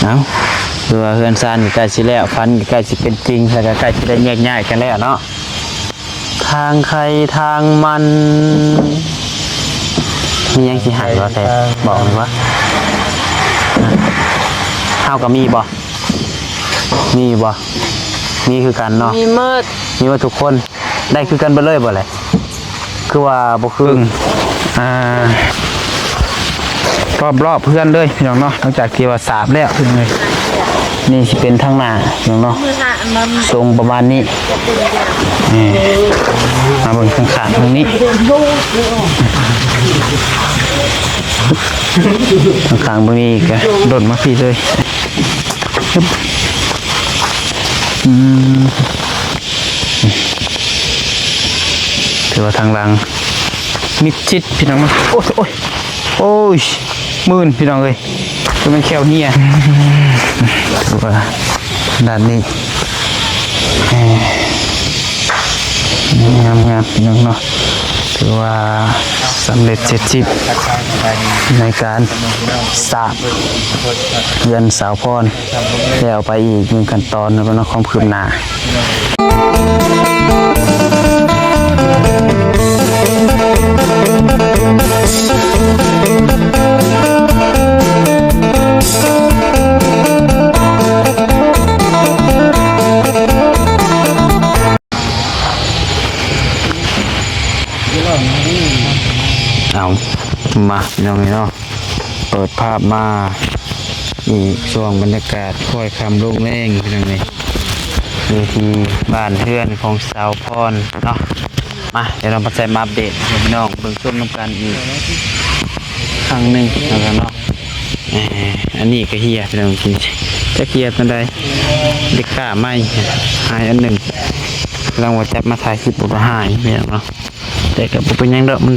ເອົ້າ ຄືວ່າເຮືອນຊານກໍໃກ້ຊິແລ້ວ ຝັນກໍໃກ້ຊິເປັນຈິງ ແລ້ວກໍໃກ້ຊິໄດ້ແຍກຍ້າຍກັນແລ້ວເນາະ. ທາງໃຄທາງມັນ ມີຫຍັງຊິໃຫ້ບໍ່ແທ້ ບອກແດ່ວ່າ ເຮົາກໍມີບໍ່? ມີຢູ່ບໍ່? ມີຄືກັນເນາະ ມີໝົດ ມີໝົດທຸກຄົນ. ໄດ້ຄືກັນເບິດເລີຍບໍ່ແຫຼະ? ຄືວ່າບໍ່ຄື ອ່າ ຮອບໆເຮືອນເລີຍພີ່ນ້ອງເນາະ. ຫຼັງຈາກທີ່ວ່າສາບແລ້ວພີ່ນ້ອງເອີຍ ນີ້ຊິເປັນທາງໜ້າພີ່ນ້ອງເນາະ ຊົງປະມານນີ້. ນີ້ ມາເບິ່ງຂ້າງໆເບິ່ງນີ້ ຂ້າງໆເບິ່ງນີ້ກໍດົນມາພີ້ເລີຍ. ອືມ ຖືວ່າທາງຫຼັງມິດຊິດພີ່ນ້ອງເນາະ. ໂອ້ຍ ໂອ້ຍ ໂອ້ຍ ມື່ນພີ່ນ້ອງເອີຍ ຄືແມ່ນແຂ້ວເນຍ. ຖືວ່າດ້ານນີ້ ເອີ ງາມໆ ພີ່ນ້ອງເນາະ. ຖືວ່າສຳເລັດເສັດສິ້ນໃນການສາບເຮືອນສາວພອນ ແລ້ວໄປອີກໜຶ່ງຂັ້ນຕອນເນາະ ຄວາມຄືບໜ້າ. ເອົາ ມາພີ່ນ້ອງເອີຍເນາະ ເປີດພາບມາອີກຊ່ວງບັນຍາກາດຄ້ອຍຄ່ຳລົງແລງພີ່ນ້ອງເອີຍ ຢູ່ທີ່ບ້ານເຮືອນຂອງສາວພອນເນາະ. ມາ ດຽວນ້ອງພັດໄຊມາອັບເດດໃຫ້ພີ່ນ້ອງເບິ່ງຊົມນຳກັນອີກຄັ້ງໜຶ່ງແລ້ວກັນເນາະ. ເອີ ອັນນີ້ກໍເຫ່ຍພີ່ນ້ອງ ກິນ ຈັກເຫ່ຍປານໃດ ເດັກກ້າໃໝ່ຫາຍອັນໜຶ່ງ ກຳລັງວ່າຈັບມາຖ່າຍຄລິບບໍ່ກໍຫາຍພີ່ນ້ອງເນາະ. ແຕ່ກໍບໍ່ເປັນຫຍັງດອກ ມັນ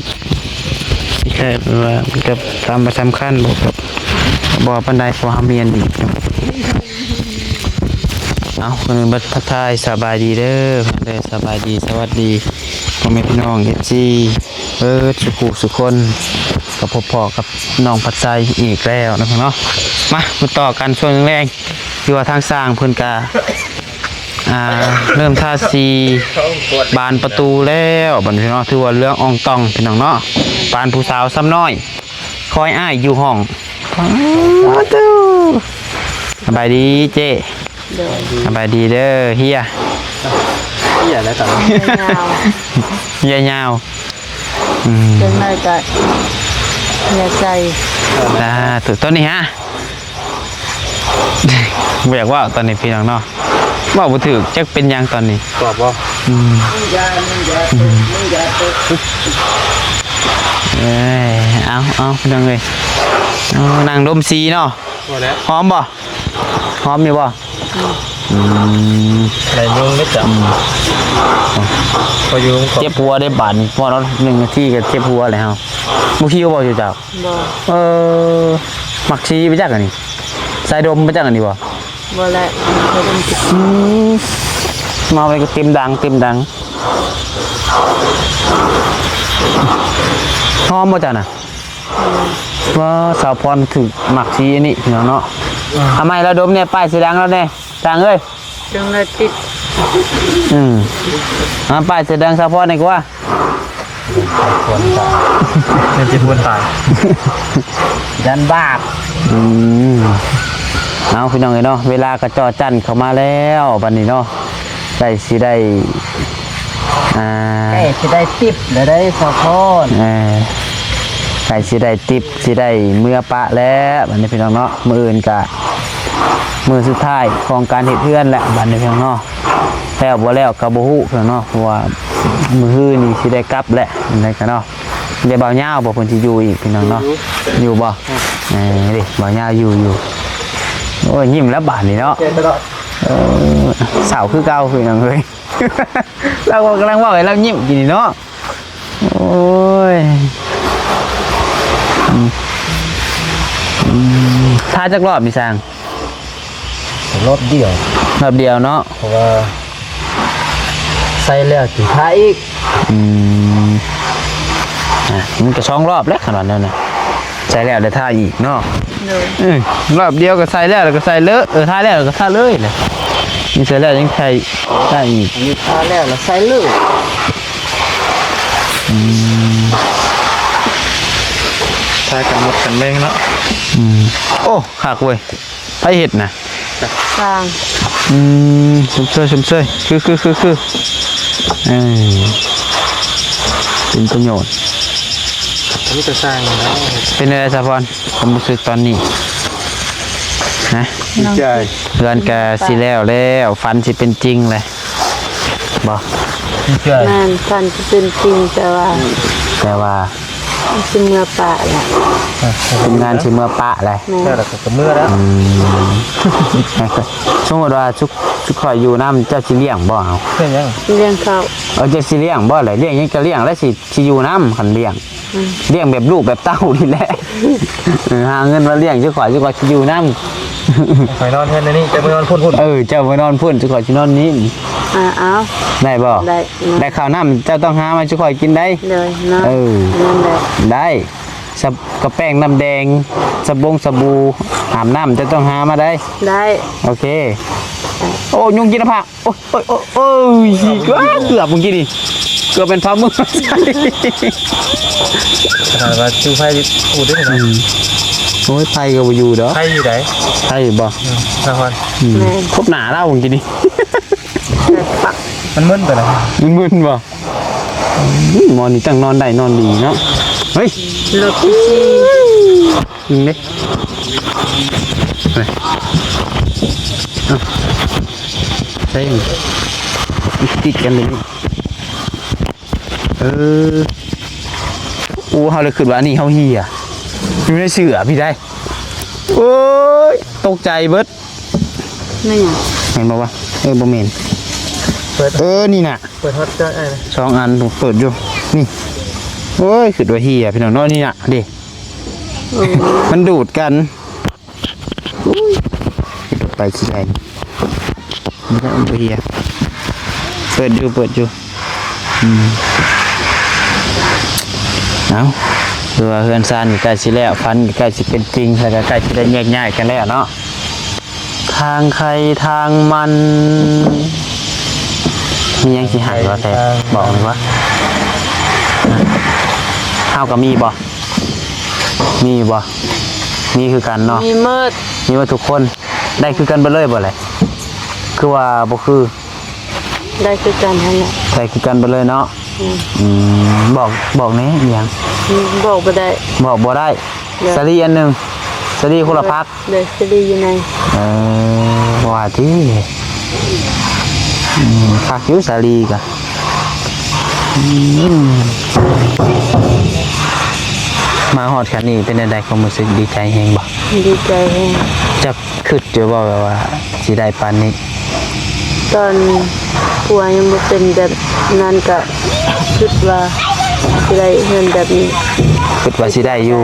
ແຄ່ວ່າມັນກໍຕາມວ່າສຳຄັນບໍ່ ກໍບໍ່ປານໃດ ເພາະເຮົາມີອັນນີ້. ເອົາ ຄົນອື່ນບັດທັກທາຍສະບາຍດີເດີ ເດີ ສະບາຍດີ ສະຫວັດດີພໍ່ແມ່ພີ່ນ້ອງ ເອັຟຊີ ເບິດສູ່ຜູ້ສູ່ຄົນ ກໍພົບພໍ້ກັບນ້ອງພັດໄຊອີກແລ້ວນະເນາະ. ມາ ມາຕໍ່ກັນຊ່ວງແລງ ຄືວ່າທາງຊ່າງເພິ່ນກະ ອ່າ ເລີ່ມທາສີບານປະຕູແລ້ວບັດນີ້ເນາະ ຖືວ່າເຫຼືອງອ່ອງຕ່ອງພີ່ນ້ອງເນາະ. ປານຜູ້ສາວຊຳນ້ອຍ ຄອຍອ້າຍຢູ່ຫ້ອງ. ສະບາຍດີເຈ້. ໂດຍ ສະບາຍດີເດີເຮຍ. ເຮຍແລ້ວຕອນນີ້ ເຮຍຍາວ ເຮຍຍາວ. ອືມ ເປັນໄດ້ກໍເຮຍໃສ່ ສາທຸ. ຕອນນີ້ຫາ ບໍ່ຢາກເວົ້າຕອນນີ້ພີ່ນ້ອງເນາະ ເວົ້າບໍ່ຖືກ ຈັກເປັນຫຍັງຕອນນີ້ ຕອບບໍ່? ອືມ ເອີຍ ເອົາ ເອົາ ພີ່ນ້ອງເອີຍ ເອົາ ນັ່ງດົມສີເນາະ. ພໍແລ້ວ ຫອມບໍ່? ຫອມຢູ່ບໍ່? ອືມ ໄດ້ຍຸງເດ້ຈະ ອືມ ພໍຢູ່ ເຈັບຫົວເດ້ບາດນີ້ ພໍເນາະ ໜຶ່ງນາທີກໍເຈັບຫົວແລ້ວ. ບໍ່ຄິວບໍ່ຢູ່ເຈົ້າ? ບໍ່ ເອີ ໝາກສີໄປຈັກອັນນີ້ ສາຍດົມໄປຈັກອັນນີ້ບໍ່? ບໍ່ແຫຼະ ສາຍດົມ. ອືມ ມາໄວ້ກໍເຕັມດັງ ເຕັມດັງ. ຫອມບໍ່ເຈົ້ານະ? ອືມ ວ່າສາວພອນຖືກໝາກສີອັນນີ້ເນາະ ເນາະ. ອືມ ເອົາໃໝ່ລະດົມແດ່ ປ້າຍສຽງດັງລະແດ່ ຊ່າງເອີຍ. ຈັ່ງລະຕິດ ອືມ ເອົາປ້າຍສຽງດັງສາວພອນດີກວ່າ. ຄວນຕາຍ ແມ່ນຊິຄວນຕາຍ ຢ້ານບາບ. ອືມ ເອົາ ພີ່ນ້ອງເອີຍເນາະ ເວລາກໍຈໍ່ຈັ່ນເຂົ້າມາແລ້ວບັດນີ້ເນາະ ໃກ້ຊິໄດ້ ອ່າ ໃກ້ຊິໄດ້ຕິບແລ້ວເດ້ສາວພອນ. ເອີ ໃກ້ຊິໄດ້ຕິບ ຊິໄດ້ເມືອປະແລ້ວບັດນີ້ ພີ່ນ້ອງເນາະ. ມື້ອື່ນກະມື້ສຸດທ້າຍຂອງການເຮັດເຮືອນແຫຼະບັດນີ້ ພີ່ນ້ອງເນາະ. ແລ້ວບໍ່ແລ້ວກໍບໍ່ຮູ້ເນາະ ເພາະວ່າມື້ຮືນີ້ຊິໄດ້ກັບແຫຼະ ຈັ່ງໃດກໍເນາະ. ເດ ບ່າວຍາວບໍ່ ເພິ່ນຊິຢູ່ອີກພີ່ນ້ອງເນາະ? ຢູ່ ຢູ່ບໍ່? ເອີ ເດ ບ່າວຍາວຢູ່ ຢູ່. ໂອ້ຍ ຍິ້ມແລ້ວບາດນີ້ເນາະ. ເອີ ສາວຄືເກົ່າພີ່ນ້ອງເອີຍ ລາວກໍກຳລັງເວົ້າໃຫ້ລາວຍິ້ມກີ້ນີ້ເນາະ. ໂອ້ຍ ອືມ ອືມ ທາຈັກຮອບນີ້ຊ່າງ? ຮອບດຽວ ຮອບດຽວເນາະ ເພາະວ່າໃສ່ແລ້ວຊິທາອີກ. ອືມ ອ່ະ ມັນກໍສອງຮອບແຫຼະ ຂະໜາດນັ້ນນະ ໃສ່ແລ້ວໄດ້ທາອີກເນາະ. ໂດຍ ເອີ ຮອບດຽວກໍໃສ່ແລ້ວ ແລ້ວກໍໃສ່ເລີຍ ເອີ ທາແລ້ວກໍທາເລີຍແຫຼະ ນີ້ໃສ່ແລ້ວຍັງໃສ່ ໃສ່ອີກ ອັນນີ້ທາແລ້ວລະໃສ່ເລີຍ ອືມ ທາກັນມົດກັນແມງເນາະ ອືມ ໂອ້ ຄັກເວີຍ ໃຜເຮັດນະ? ຊ່າງ ອືມ ຊົມເຊີຍ ຊົມເຊີຍ ຄື ຄື ຄື ຄື ເອີ ເປັນປະໂຫຍດ ມີແຕ່ຊ່າງເນາະ ເປັນຈັ່ງໃດສາວພອນ ຄວາມຮູ້ສຶກຕອນນີ້ ຮະ? ດີໃຈ ເຮືອນກະຊິແລ້ວແລ້ວ ຝັນຊິເປັນຈິງແລ້ວ ບໍ່? ດີໃຈ ແມ່ນ ຝັນຊິເປັນຈິງ ແຕ່ວ່າ ແຕ່ວ່າ ຊິເມືອປະແຫຼະ ທີມງານຊິເມືອປະແຫຼະ ແມ່ນ ແລ້ວກໍເມືອແລ້ວ ອືມ ສົມມຸດວ່າຊຸ ຊຸຂ້ອຍຢູ່ນຳ ເຈົ້າຊິລ້ຽງບໍ່ເອົາ? ລ້ຽງຫຍັງ? ລ້ຽງເຂົ້າ ເອີ ເຈົ້າຊິລ້ຽງບໍ່ລະ? ລ້ຽງຫຍັງກໍລ້ຽງແຫຼະ ຊິ ຊິຢູ່ນຳ ຄັນລ້ຽງ ອືມ ລ້ຽງແບບລູກແບບເຕົ້ານີ້ແຫຼະ ເອີ ຫາເງິນມາລ້ຽງຊຸຂ້ອຍ ຊຸຂ້ອຍຊິຢູ່ນຳ ຂ້ອຍນອນເຮືອນນີ້ ເຈົ້າໄປນອນພຸ້ນ ພຸ້ນ ເອີ ເຈົ້າໄປນອນພຸ້ນ ຊຸຂ້ອຍຊິນອນນີ້ ອ່າ ເອົາ ໄດ້ບໍ່? ໄດ້ ໄດ້ ເຂົ້ານ້ຳເຈົ້າຕ້ອງຫາມາສູ່ຂ້ອຍກິນໄດ໋ ໂດຍເນາະ ເອີ ນັ້ນແຫຼະ ໄດ້ ສະ ກະແປ້ງນ້ຳແດງ ສະບົງສະບູ ອາບນ້ຳເຈົ້າຕ້ອງຫາມາໄດ໋ ໄດ້ ໂອເຄ ໄດ້ ໂອ້ ຍຸງກິນນະພະ ໂອ້ຍ ໂອ້ຍ ໂອ້ຍ ໂອ້ຍ ເກືອບ ເກືອບມື້ກີ້ນີ້ ເກືອບເປັນຟ້າມື ຂະໜາດວ່າຈູ່ໄຟຢູ່ເດ້ເນາະ ອືມ ໂອ້ຍ ໄຟກໍບໍ່ຢູ່ດອກ ໄຟຢູ່ໃດ໋ ໄຟບໍ່? ອືມ ສາວພອນ ອືມ ແມ່ນ ພົບໜ້າລາວມື້ກີ້ນີ້ ມັນມຶນໄປລະ ມັນມຶນບໍ່? ອືມ ໝໍນີ້ຕັ້ງນອນໄດ້ນອນດີເນາະ ເຮີ້ຍ ລົດພີຊີ ຍິງເດ້ ເຮີ້ຍ ເອົ້າ ໃສ່ ຕິດກັນເລີຍ ເອີ ໂອ້ ເຮົາເລີຍຄິດວ່າອັນນີ້ເຮົາເຫຍ ຢູ່ໃນເສື້ອພີ້ໄດ໋ ໂອ້ຍ ຕົກໃຈເບິດ ແມ່ນຫຍັງ? ແມ່ນບໍ່ວະ? ເອີ ບໍ່ແມ່ນ ເປີດ ເອີ ນີ້ນະ ເປີດຮອດເຈົ້າອ້າຍນະ ສອງອັນ ເປີດຢູ່ ນີ້ ໂອ້ຍ ຄິດວ່າເຫຍ ພີ່ນ້ອງເນາະ ນີ້ນະ ເດ້ ໂອ້ ມັນດູດກັນ ອຸ້ຍ ໄປຊິໄດ້ ມັນກໍບໍ່ເຫຍ ເປີດຢູ່ ເປີດຢູ່ ອືມ ເອົ້າ ຄືວ່າເຮືອນຊານກໍໃກ້ຊິແລ້ວ ຝັນກໍໃກ້ຊິເປັນຈິງ ແລ້ວກໍໃກ້ຊິໄດ້ແຍກຍ້າຍກັນແລ້ວເນາະ ທາງໃຜທາງມັນ ມີຫຍັງຊິໃຫ້ບໍ່ແທ້ ບອກແມ່ນບໍ່ ເຮົາກໍມີບໍ່ ມີຢູ່ບໍ່ ມີຄືກັນເນາະ ມີໝົດ ມີໝົດທຸກຄົນ ໄດ້ຄືກັນເບິດເລີຍບໍ່ແຫຼະ ຄືວ່າບໍ່ຄື ໄດ້ຄືກັນຫັ້ນແຫຼະ ໄດ້ຄືກັນເບິດເລີຍເນາະ ອືມ ອືມ ບອກ ບອກແດ່ ອີຫຍັງ ອືມ ບອກບໍ່ໄດ້ ບອກບໍ່ໄດ້ ໂດຍ ສາລີອັນໜຶ່ງ ສາລີຄົນລະພັກ ໂດຍ ສາລີຢູ່ໃນ ເອີ ວ່າຕິ ອືມ ຄັກຢູ່ສາລີກະ ອືມ ມາຮອດຂັ້ນນີ້ເປັນແນວໃດ ຄວາມຮູ້ສຶກດີໃຈແຮງບໍ່? ດີໃຈແຮງ ຈັກ ຄິດຢູ່ບໍ່ ແບບວ່າຊິໄດ້ປານນີ້? ຕອນຜົວຍັງບໍ່ເປັນແບບນັ້ນ ກະຄິດວ່າຊິໄດ້ເຮືອນແບບນີ້ ຄິດວ່າຊິໄດ້ຢູ່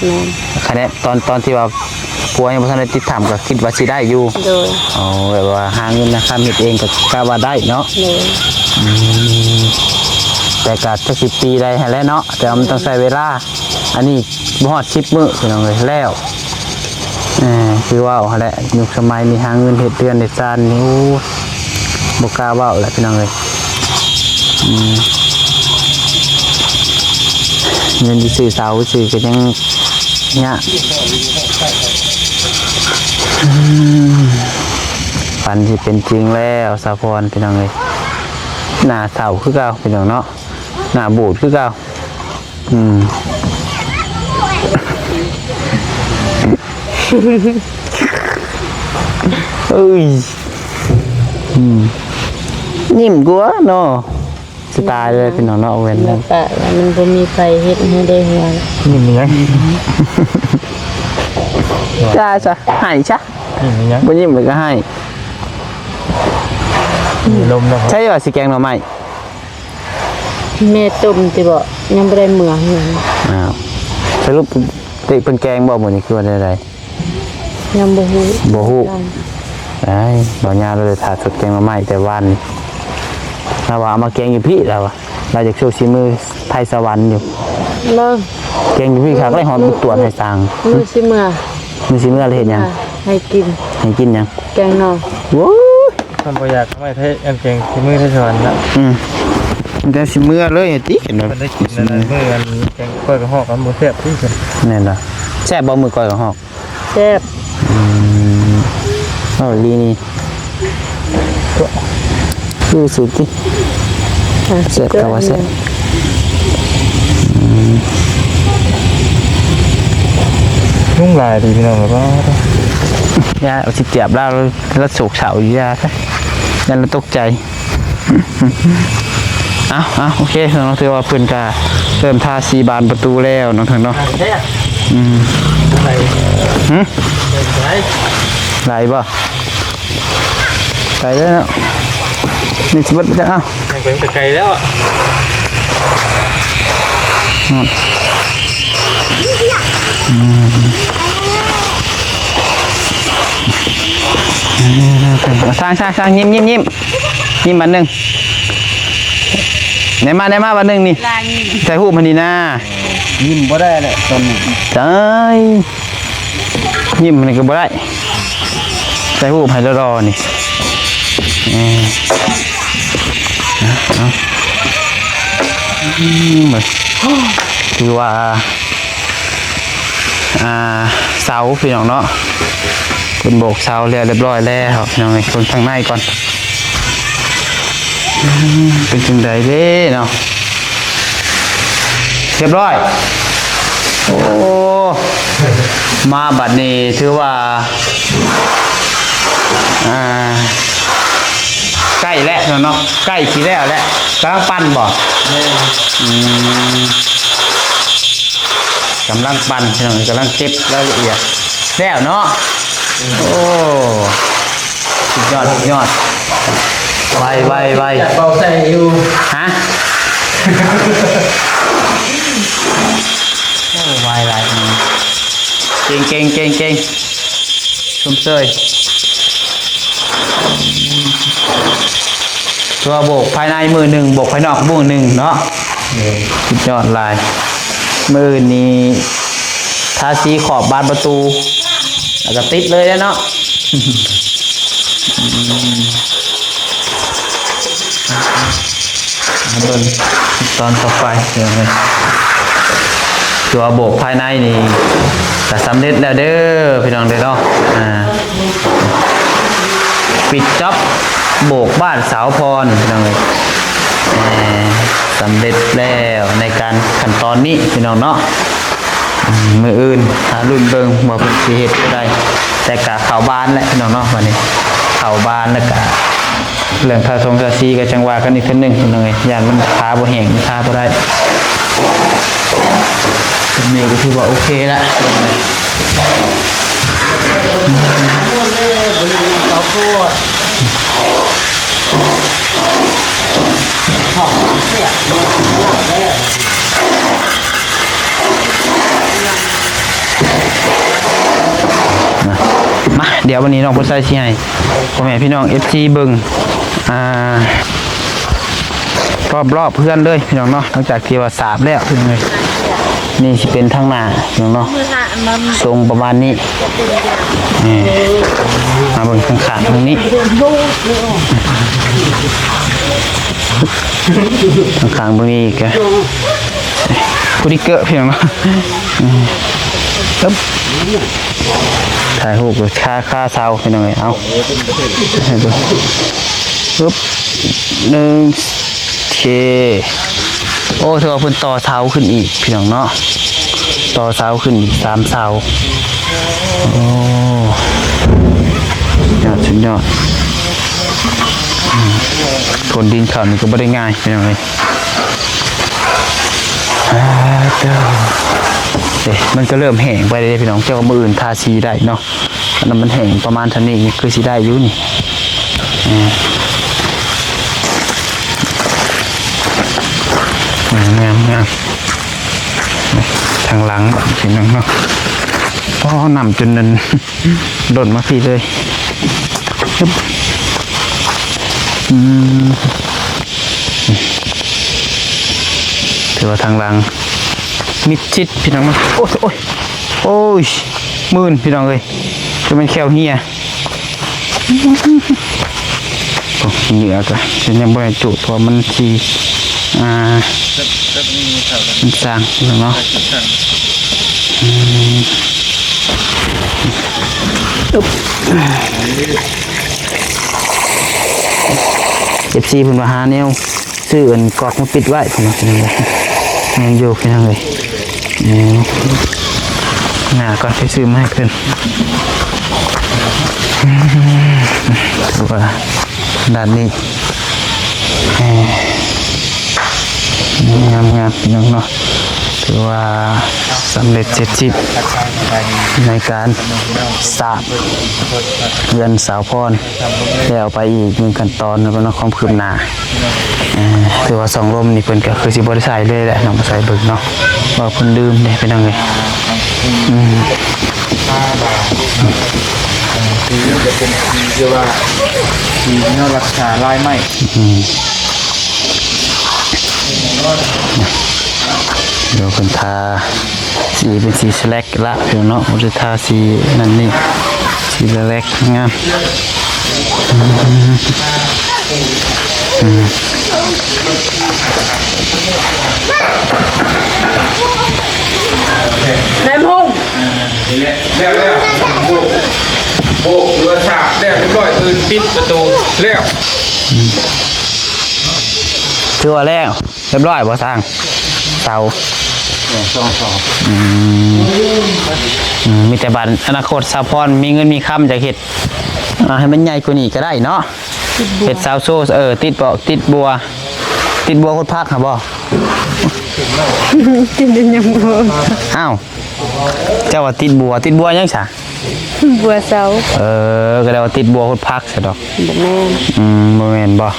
ແມ່ນ ຄະແນນຕອນ ຕອນທີ່ວ່າຜົວຍັງບໍ່ທັນໄດ້ຕິດຖ້ຳ ກະຄິດວ່າຊິໄດ້ຢູ່ ໂດຍ ອໍ ແບບວ່າຫາເງິນຫາຄຳເຮັດເອງ ກະ ກະວ່າໄດ້ເນາະ ໂດຍ ອືມ ແຕ່ກະຈັກຊິປີໃດຫັ້ນແຫຼະເນາະ ແຕ່ວ່າມັນຕ້ອງໃຊ້ເວລາ ອັນນີ້ບໍ່ຮອດສິບມື້ ພີ່ນ້ອງເອີຍ ແລ້ວ ເອີ ຄືເວົ້າຫັ້ນແຫຼະ ຍຸກສະໄໝນີ້ຫາເງິນເຮັດເຮືອນເຮັດຊານນີ້ ໂອ້ ບໍ່ກ້າເວົ້າແຫຼະ ພີ່ນ້ອງເອີຍ ອືມ ເງິນຊິຊື້ເສົາຊື້ກໍຍັງຍາກ ອືມ ຝັນຊິເປັນຈິງແລ້ວ ສາວພອນ ພີ່ນ້ອງເອີຍ ໜ້າເສົ້າຄືເກົ່າ ພີ່ນ້ອງເນາະ ໜ້າບູດຄືເກົ່າ. ອືມ ເອີຍ ອືມ ຍິ້ມກວ່າເນາະ ສະຕາຍເລີຍ ພີ່ນ້ອງເນາະ ເວົ້ນ ເມື່ອປະແລ້ວມັນບໍ່ມີໃຜເຮັດໃຫ້ໄດ້ເຮືອນ ຍິ້ມຫຍັງ ຈ້າຊະ ໄຫ້ຊະ ຍິ້ມຫຍັງ ບໍ່ຍິ້ມແລ້ວກໍໄຫ້ ມີລົມເນາະ ໃຊ່ວ່າຊິແກງໜໍ່ໄມ້? ແມ່ຕົ້ມຕິບໍ? ຍັງບໍ່ໄດ້ເມືອເຮືອນ. ອ້າວ ສະຫຼຸບເຕະເພິ່ນແກງບໍ່ມື້ນີ້ ຄືວ່າແນວໃດ? ຍັງບໍ່ຮູ້ ບໍ່ຮູ້. ອ້າຍ ບໍ່ຍາວເລີຍ ຖ້າສົດແກງໜໍ່ໄມ້ແຕ່ວານນີ້ ລາວວ່າເອົາມາແກງຢູ່ພີ້ ລາວວ່າ ລາວຢາກໂຊສີມືໄທສະຫວັນຢູ່. ເບິ່ງ ແກງຢູ່ພີ້ຄັກເລີຍ ຮອດບຸກຕວນໃຫ້ສ້າງ. ມື້ຊິເມືອ ມື້ຊິເມືອແລ້ວເຮັດຫຍັງ? ໃຫ້ກິນ ໃຫ້ກິນຫຍັງ? ແກງໜໍ່. ໂອ້ຍ ຄັນບໍ່ຢາກເອົາໄມ້ໄທ ອັນແກງຂີ້ມືໄທສະຫວັນນະ. ອືມ ແຕ່ຊິເມືອເລີຍຕິ ເຫັນບໍ່? ເພິ່ນໄດ້ກິນອັນນັ້ນ ມື້ອັນແກງກ້ອຍກະຮອກ ມັນບໍ່ແຊບຕິ. ແມ່ນບໍ່? ແຊບບໍ່ມື້ກ້ອຍກະຮອກ? ແຊບ. ອືມ ເວົ້າອີ່ຫຼີນີ້ ຄືຊິຕິ ແຊບກະວ່າແຊບ. ອືມ ຍຸງຫຼາຍຕິພີ່ນ້ອງ. ວ່າ ຢ່າເອົາຊິຕຽບລາວ ລາວໂສກເສົ້າຢູ່ ຢ່າຊະ ຢ້ານລາວຕົກໃຈ. ເອົາ ເອົາ ໂອເຄເນາະ ຖືວ່າເພິ່ນກະເລີ່ມທາສີບານປະຕູແລ້ວເນາະ ເນາະ. ອືມ ຫື ໄຫຼບໍ່? ໄກແລ້ວເນາະ ນີ້ຊິເບິດແລ້ວ. ເອົ້າ ໄປໄກແລ້ວອະ. ອືມ ສ້າງ ສ້າງ ສ້າງ ຍິ້ມ ຍິ້ມ ຍິ້ມ ຍິ້ມບາດໜຶ່ງ. ໄດ້ມາ ໄດ້ມາບາດໜຶ່ງນີ້ ຖ່າຍຮູບໃຫ້ນີ້ນາ. ຍິ້ມບໍ່ໄດ້ແຫຼະຕອນນີ້ ຕາຍ ຍິ້ມນີ້ກະບໍ່ໄດ້ ຖ່າຍຮູບໃຫ້ຫຼໍ່ໆນີ້. ເອີ ເອົາ ອືມ ຖືວ່າ ອ່າ ເສົາພີ່ນ້ອງເນາະ ເພິ່ນໂບກເສົາແລ້ວ ຮຽບຮ້ອຍແລ້ວພີ່ນ້ອງເອີຍ. ເບິ່ງທາງໃນກ່ອນ ອືມ ເປັນຈັ່ງໃດເດ້ເນາະ? ຮຽບຮ້ອຍ. ໂອ້ ມາບັດນີ້ຖືວ່າ ອ່າ ໃກ້ແລ້ວເນາະ ໃກ້ຊິແລ້ວແລ້ວ. ກຳລັງປັ່ນບໍ່? ແມ່ນ. ອືມ ກຳລັງປັ່ນພີ່ນ້ອງ ກຳລັງເກັບລາຍລະອຽດແລ້ວເນາະ. ໂອ້ ສຸດຍອດ ສຸດຍອດ ໄວ ໄວ ໄວ ຢາກເບົາໃສ່ຢູ່ ຮະ? ໂອ້ ໄວຫຼາຍ ເກັ່ງ ເກັ່ງ ເກັ່ງ ເກັ່ງ ຊົມເຊີຍ. ຖືວ່າໂບກພາຍໃນມື້ໜຶ່ງ ໂບກພາຍນອກມື້ໜຶ່ງເນາະ. ແມ່ນ. ສຸດຍອດຫຼາຍ. ມື້ອື່ນນີ້ທາສີຂອບບານປະຕູ ແລ້ວກະຕິດເລີຍເນາະ. ອືມ ມາເບິ່ງຕອນຕໍ່ໄປ ພີ່ນ້ອງເອີຍ. ຖືວ່າໂບກພາຍໃນນີ້ກະສຳເລັດແລ້ວເດີພີ່ນ້ອງເດີເນາະ. ອ່າ ປິດຈັອບໂບກບ້ານສາວພອນພີ່ນ້ອງເອີຍ. ແໝ ສຳເລັດແລ້ວໃນການຂັ້ນຕອນນີ້ພີ່ນ້ອງເນາະ. ອືມ ມື້ອື່ນຖ້າລຸ້ນເບິ່ງວ່າເພິ່ນຊິເຮັດແນວໃດ ແຕ່ກະເຂົ້າບ້ານແຫຼະພີ່ນ້ອງເນາະ. ບາດນີ້ເຂົ້າບ້ານແລ້ວກະ ເລື່ອງທາຊົງທາສີກະຈັ່ງວ່າກັນອີກເທື່ອໜຶ່ງພີ່ນ້ອງເອີຍ. ຢ້ານມັນທາບໍ່ແຫ້ງ ທາບໍ່ໄດ້. ແບບນີ້ກະຖືວ່າໂອເຄລະ. ມາ ດຽວບາດນີ້ນ້ອງຜູ້ຊາຍຊິໃຫ້ ພໍ່ແມ່ພີ່ນ້ອງເອັຟຊີເບິ່ງ ອ່າ ຮອບໆເຮືອນເລີຍພີ່ນ້ອງເນາະ. ຫຼັງຈາກທີ່ວ່າສາບແລ້ວພີ່ນ້ອງເອີຍ ນີ້ຊິເປັນທາງໜ້າພີ່ນ້ອງເນາະ ຊົງປະມານນີ້. ນີ້ ມາເບິ່ງຂ້າງໆເບິ່ງນີ້ ຂ້າງໆເບິ່ງນີ້ກະ ຜູ້ທີ່ເກີດພຽງເນາະ. ອືມ ຖ່າຍຮູບຄາ ຄາເສົາພີ່ນ້ອງເອີຍ. ເອົາ ປຶບ ໜຶ່ງ ໂອເຄ. ໂອ້ ຖືວ່າເພິ່ນຕໍ່ເສົາຂຶ້ນອີກພີ່ນ້ອງເນາະ ຕໍ່ເສົາຂຶ້ນອີກສາມເສົາ. ໂອ້ ຍອດ ສຸດຍອດ. ອືມ ຂົນດິນເຂົ້ານີ້ກະບໍ່ໄດ້ງ່າຍພີ່ນ້ອງເອີຍ. ອ່າ ເຈົ້າ ເອີ ມັນກະເລີ່ມແຫ້ງໄປເດ້ພີ່ນ້ອງ ເຈົ້າວ່າມື້ອື່ນທາສີໄດ້ເນາະ. ອັນນັ້ນມັນແຫ້ງປະມານເທົ່ານີ້ ຄືຊິໄດ້ຢູ່ນີ້. ເອີ ງາມ ງາມ ງາມ. ທາງຫຼັງພີ່ນ້ອງເນາະ ອໍ ນ້ຳຈົນນັ້ນ ຫຼົ່ນມາພີ້ເລີຍ. ອືມ ຖືວ່າທາງຫຼັງມິດຊິດພີ່ນ້ອງເນາະ. ໂອ້ຍ ໂອ້ຍ ໂອ້ຍ. ມື່ນພີ່ນ້ອງເອີຍ ຈະແມ່ນແຂ້ວເຮຍ. ໂອ້ ເຫຍື່ອກໍຍັງບໍ່ໄດ້ຈູດ ເພາະວ່າມັນຊິ ອ່າ ມັນສ້າງເນາະ. ອືມ ເອັຟຊີ ເພິ່ນວ່າຫາແນວ ຊື້ອັນກອກມາປິດໄວ້ ພີ່ນ້ອງເອີຍ. ແມ່ນຢູ່ ພີ່ນ້ອງເອີຍ. ເອີ ໜ້າກ່ອນ ໄປຊື້ມາໃຫ້ເພິ່ນ. ຖືວ່າດ້ານນີ້ ເອີ ງາມໆ ພີ່ນ້ອງເນາະ. ຖືວ່າສຳເລັດເສັດສິ້ນໃນການສ້າງເຮືອນສາວພອນ ແລ້ວໄປອີກໜຶ່ງຂັ້ນຕອນເນາະ ຄວາມຄືບໜ້າ. ເອີ ຖືວ່າສອງລົມນີ້ເພິ່ນກໍຄືຊິບໍ່ໄດ້ໃສ່ເລີຍແຫຼະເນາະ ບໍ່ໃສ່ເບິ່ງເນາະ ວ່າເພິ່ນລືມເດ້ ພີ່ນ້ອງເອີຍ. ອືມ ສີຈະເປັນສີທີ່ວ່າ ສີແນວລັກສາລາຍໄມ້. ອືມ ດຽວເພິ່ນທາສີເປັນສີສະແລັກລະ ພີ່ນ້ອງເນາະ ບໍ່ໄດ້ທາສີນັ້ນນີ້ ສີສະແລັກງາມ. ອືມ ອືມ ນາຍພງ ແລ້ວ ແລ້ວ ໂບກ ໂບກ ຫຼືວ່າສາກແລ້ວຮຽບຮ້ອຍ ຕື່ນ ປິດປະຕູແລ້ວ. ອືມ ຖືວ່າແລ້ວ ຮຽບຮ້ອຍບໍ່ຊ່າງ? ເສົາ ເອີ ສອງເສົາ. ອືມ ອືມ ມີແຕ່ບາດອະນາຄົດສາວພອນມີເງິນມີຄຳ ຢາກເຮັດ ອ່າ ໃຫ້ມັນໃຫຍ່ກວ່ານີ້ກໍໄດ້ເນາະ. ເຮັດເສົາໂຊ ເອີ ຕິດເບາະ ຕິດບົວ ຕິດບົວໂຄດຜັກຫາບໍ່? ຕິດຫຍັງບໍ່? ອ້າວ ເຈົ້າວ່າຕິດບົວ ຕິດບົວຫຍັງຊະ? ບົວເສົາ. ເອີ ກໍໄດ້ວ່າຕິດບົວໂຄດຜັກຊະດອກ. ບໍ່ແມ່ນ. ອືມ ບໍ່ແມ່ນບໍ່?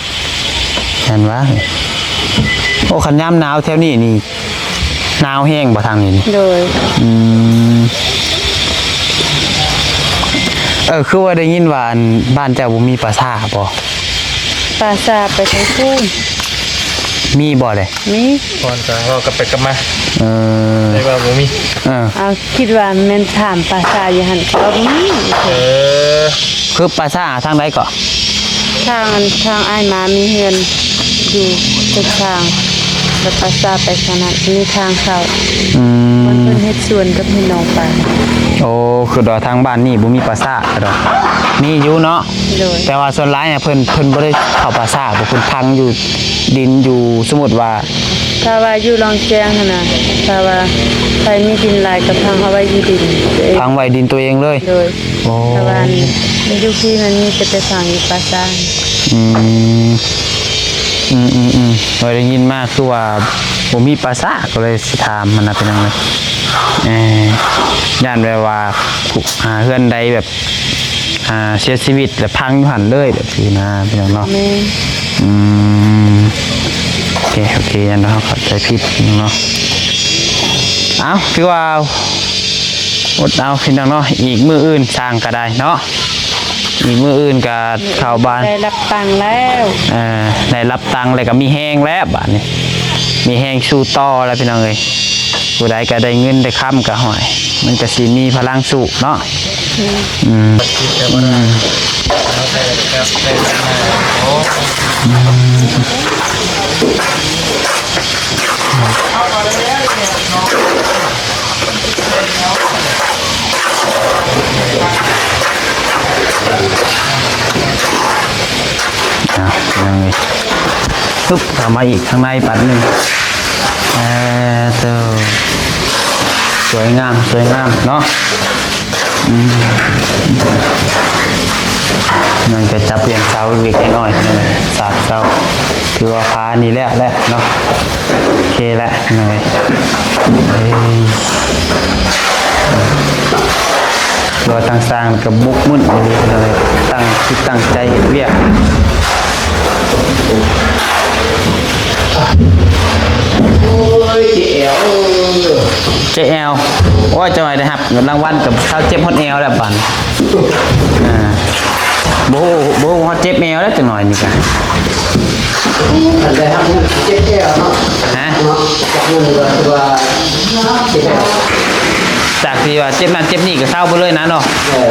ແມ່ນຫວາ? ໂອ້ ຄັນຍາມໜາວແຖວນີ້ນີ້ ໜາວແຮງບໍ່ທາງນີ້ນີ້? ໂດຍ. ອືມ ເອີ ຄືວ່າໄດ້ຍິນວ່າ ອັນ ບ້ານເຈົ້າບໍ່ມີປ່າຊ້າບໍ່? ປ່າຊ້າໄປທາງພຸ້ນ. ມີບໍ່ເດ? ມີ. ກ່ອນກໍເວົ້າກັບໄປກັບມາ. ເອີ ໄດ້ວ່າບໍ່ມີ. ເອີ ເອົາ ຄິດວ່າແມ່ນຖາມປ່າຊ້າຢູ່ຫັ້ນ ເຂົາວ່າບໍ່ມີ. ເອີ ຄືປ່າຊ້າທາງໃດເກາະ? ທາງ ທາງອ້າຍມາມີເຮືອນຢູ່ເທິງທາງ ແລ້ວປ່າຊ້າໄປທາງນັ້ນ ມີທາງເຂົ້າ. ອືມ ບ່ອນເພິ່ນເຮັດສວນກັບເຮັດໜອງປາ. ໂອ້ ຄືວ່າທາງບ້ານນີ້ບໍ່ມີປ່າຊ້າດອກ. ມີຢູ່ເນາະ. ໂດຍ. ແຕ່ວ່າສ່ວນຫຼາຍເພິ່ນ ເພິ່ນບໍ່ໄດ້ເຂົ້າປ່າຊ້າ ເພິ່ນຝັງຢູ່ດິນຢູ່ ສົມມຸດວ່າ ຖ້າວ່າຢູ່ລອງແຈ້ງຫັ້ນນະ ຖ້າວ່າໃຜມີດິນຫຼາຍກໍຝັງເອົາໄວ້ຢູ່ດິນ ຝັງໄວ້ດິນຕົວເອງເລີຍ. ໂດຍ. ໂອ້ ແຕ່ວ່າຢູ່ພີ້ມັນມີແຕ່ໄປຝັງຢູ່ປ່າຊ້າ. ອືມ ອືມໆໆ ຂ້ອຍໄດ້ຍິນມາຄືວ່າບໍ່ມີປ່າຊ້າ ກໍເລີຍຊິຖາມຫັ້ນນະ ພີ່ນ້ອງເອີຍ. ເອີ ຢ້ານແບບວ່າ ອ່າ ເຮືອນໃດແບບ ອ່າ ເສຍຊີວິດແລ້ວຝັງຢູ່ຫັ້ນເລີຍ ແບບຊີ້ນະ ພີ່ນ້ອງເນາະ. ແມ່ນ. ອືມ ໂອເຄ ໂອເຄ ຢ້ານເຮົາເຂົ້າໃຈຜິດເນາະ. ເອົ້າ ຄືວ່າ ອົດເອົາ ພີ່ນ້ອງເນາະ ອີກມື້ອື່ນຊ່າງກໍໄດ້ເນາະ. ອີກມື້ອື່ນກໍເຂົ້າບ້ານ ໄດ້ຮັບຕັງແລ້ວ. ເອີ ໄດ້ຮັບຕັງແລ້ວກໍມີແຮງແລ້ວບາດນີ້ ມີແຮງສູ້ຕໍ່ແລ້ວ ພີ່ນ້ອງເອີຍ. ຜູ້ໃດກໍໄດ້ເງິນໄດ້ຄຳກໍ ຫ້ວຍ ມັນກໍຊິມີພະລັງສູ້ເນາະ. ອືມ ອືມ ອືມ ອ່າ ຍັງນີ້ ປຶບ ເຂົ້າມາອີກທາງໃນບາດໜຶ່ງ. ເອີ ໂຕ ສວຍງາມ ສວຍງາມເນາະ. ອືມ ມັນກໍຈັບລຽນເສົາເລັກໆນ້ອຍໆ ສາກເສົາ ຖືວ່າພານີ້ແລ້ວແຫຼະເນາະ. ໂອເຄແຫຼະ ເອີ ວ່າທາງຊ່າງກໍບຸກມຶນອີ່ຫຼີເລີຍ ຕັ້ງຈິດຕັ້ງໃຈເຮັດວຽກ. ໂອ້ຍ ເຈັບແອວ ເຈັບແອວ. ໂອ້ຍ ເຈົ້າໄດ້ຮັບລາງວັນກັບເຊົາເຈັບຮອດແອວແລ້ວບາດນີ້. ອ່າ ບໍ່ຮູ້ ບໍ່ຮູ້ຮອດເຈັບແອວແລ້ວຈັກໜ້ອຍນີ້ກະ ຄັນໄດ້ຮັບເງິນເຈັບແອວເນາະ. ຮະ? ເນາະ ຈັກເງິນກໍຄືວ່າເຈັບແອວ. ຈາກທີ່ວ່າເຈັບນັ້ນເຈັບນີ້ກໍເຊົາໄປເລີຍນະເນາະ. ເອີ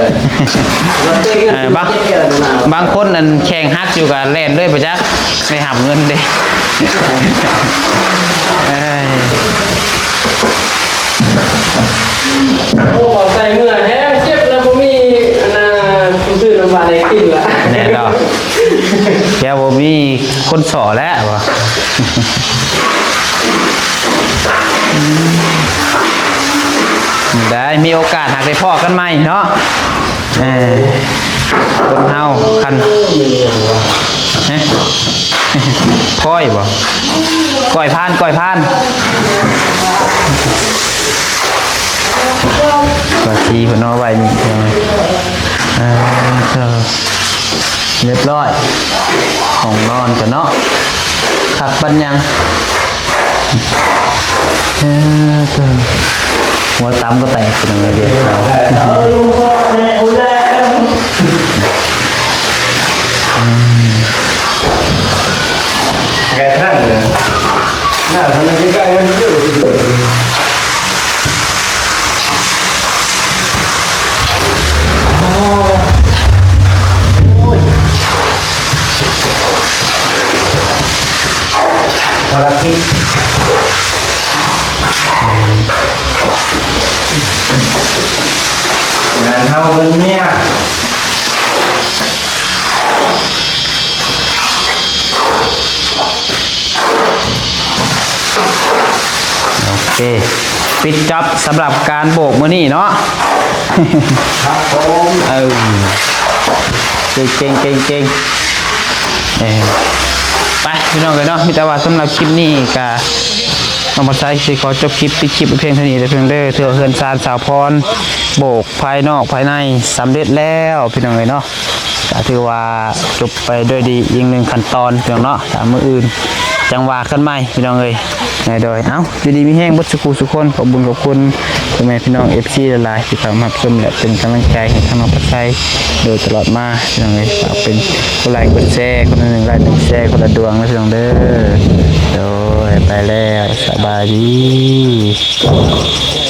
ເອີ ບາງ ບາງຄົນອັນແຂ້ງຫັກຢູ່ກໍແລ່ນເລີຍໄປຈັກ ໄດ້ຮັບເງິນເດ້. ເອີຍ ໂອ້ ເວົ້າໃສ່ເມື່ອແຮງເຈັບແລ້ວ ບໍ່ມີອັນນ່າ ຜູ້ຊື້ນ້ຳຫວານໃຫ້ກິນລະ. ແນ່ນອນ ແລ້ວບໍ່ມີຄົນສໍ້ແລ້ວວ່າ. ໄດ້ມີໂອກາດຫາກໄດ້ພໍ້ກັນໃໝ່ເນາະ. ເອີ ຄົນເຮົາຄັນ ຮະ ກ້ອຍບໍ່? ກ້ອຍພານ ກ້ອຍພານ ກະຊີເພິ່ນເອົາໄວ້ນີ້ ເອີ ເອີ ຮຽບຮ້ອຍ ຫ້ອງນອນກັນເນາະ ຄັກປານຫຍັງ. ເອີ ຫົວຕຳກໍແຕກເປັນຫຍັງເດ. ອືມ ແກະທັງເລີຍ ໜ້າທຳໄມໃກ້ໆ ມັນຢູ່ ພາລະກິດ ງານເຮົາເງິນເມຍ. ໂອເຄ ປິດຈັອບສຳລັບການໂບກມື້ນີ້ເນາະ. ຄັບຜົມ ເອີ ເກັ່ງໆ ເກັ່ງໆ ເອີ ໄປພີ່ນ້ອງເອີຍເນາະ. ມີແຕ່ວ່າສຳລັບຄລິບນີ້ກະ ນ້ອງພາໄຊຊິຂໍຈົບຄລິບ ປິດຄລິບໄວ້ພຽງເທົ່ານີ້ເດີພີ່ນ້ອງເດີ. ຖືວ່າເຮືອນຊານສາວພອນໂບກພາຍນອກພາຍໃນສຳເລັດແລ້ວພີ່ນ້ອງເອີຍເນາະ. ກະຖືວ່າຈົບໄປດ້ວຍດີອີກໜຶ່ງຂັ້ນຕອນພີ່ນ້ອງເນາະ. ຖ້າມື້ອື່ນຈັ່ງວ່າກັນໃໝ່ພີ່ນ້ອງເອີຍ. ໂດຍ ເອົ້າ ຢູ່ດີມີແຮງເບິດສູ່ຄູ່ສູ່ຄົນ. ຂອບບຸນຂອບຄຸນພໍ່ແມ່ພີ່ນ້ອງ ເອັຟຊີ ຫຼາຍໆ ທີ່ເຂົ້າມາຮັບຊົມ ແລະ ເປັນກຳລັງໃຈໃຫ້ທາງນ້ອງພາໄຊໂດຍຕະຫຼອດມາພີ່ນ້ອງເອີຍ. ຝາກເປັນກົດໄລກົດແຊ ຄົນລະໜຶ່ງໄລໜຶ່ງແຊ ຄົນລະດວງເດີພີ່ນ້ອງເດີ. ໂດຍ ໄປແລ້ວ ສະບາຍດີ.